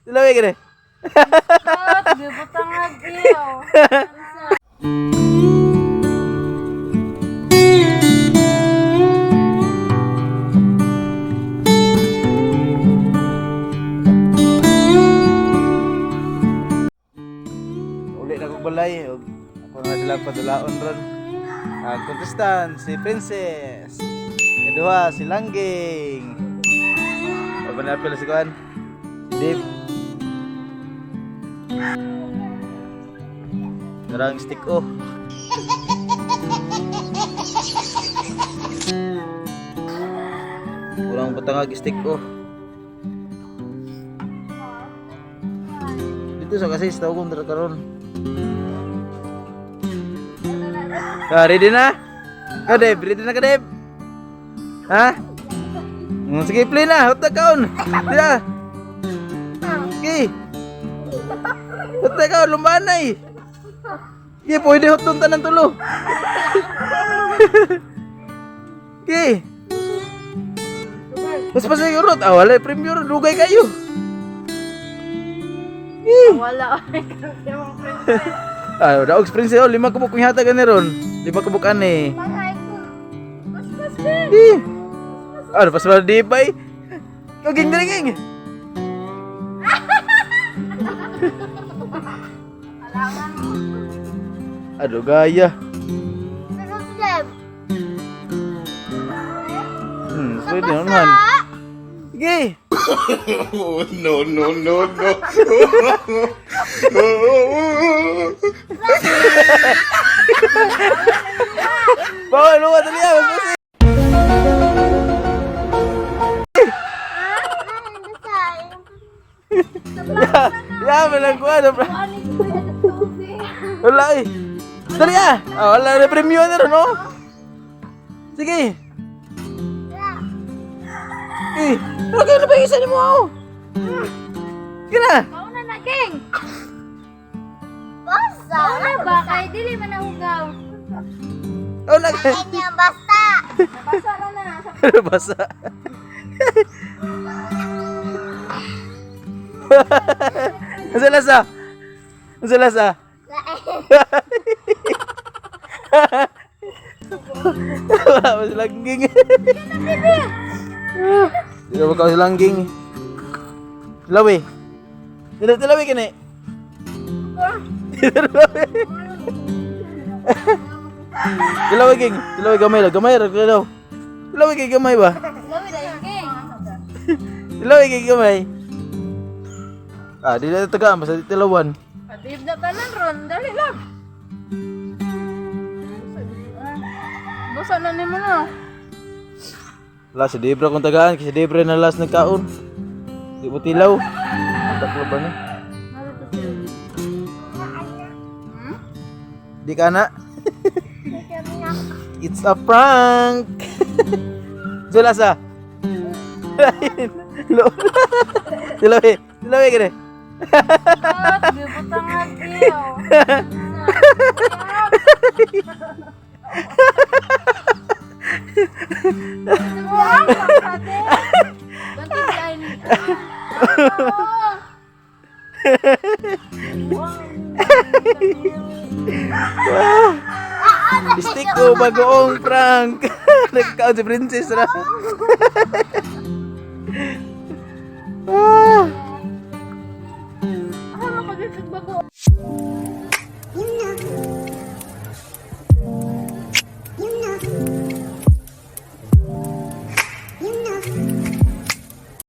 Tilawi kini. At gibutang iyo. Uli na kong balay. Ug ako na sila padulaon ron. Ang contestant, si Princess. Kaduha, si Langging. O, na si Kuan. Si Dave. Narang stick oh. Kurang patangag stick oh. Dito sa kasi sa tawag kong karon. Ah, ready na? Ka Dave, ready na ka Dave? Ha? Sige, play na. Hot na kaon. Dila. Sige. Hot na kaon, lumbaan na eh. Sige, pwede hot doon tanan tulo. Sige. Mas pa siguro. Ah, wala. Premier, dugay kayo. Sige. Wala. Ah, daog princess oh, lima kabuk kung hatag ani ron. Lima kabuk ani. Eh. Ah, pas ba di bay? Kau ging diri ging. Aduh gaya. Pwede naman. Sige. Oh, no, no, no, no. Bawal luwa dali ah. Mas Ya, ya malang ko ano. Wala eh. Dali ah. Ah, wala na premyo na ron, oh. Sige. Eh, wala kayo na ba yung isa ni mo, oh? Sige na. Mauna na, King. Basa. Mauna ba? Kay dili man nahugaw. Oh, nag... Basa na na. Basa. Asa lasa? Asa lasa? Wala pa silang ging. Di ba ka silang ging? Tilawi. Tilawi, tilawi kini. Tilawi. Tilawi ging. Tilawi gamay ra, gamay ra tilaw. Tilawi kay gamay ba? Lawi na yung King. Tilawi kay gamay. Ah, di na tagaan basta di tilawan. Patib na tanan ron. Dali lang. Basa na nimo na. Wala si Debra kung tagaan kasi Debra na last nagkaon. Di mo tilaw. Taklo ba ni? Di ka na. It's a prank. Zula sa. Lo. Tilawi. Tilawi kini. At gibutang iyo. Stick ko bagoong prank. Nagkaon si Princess ra.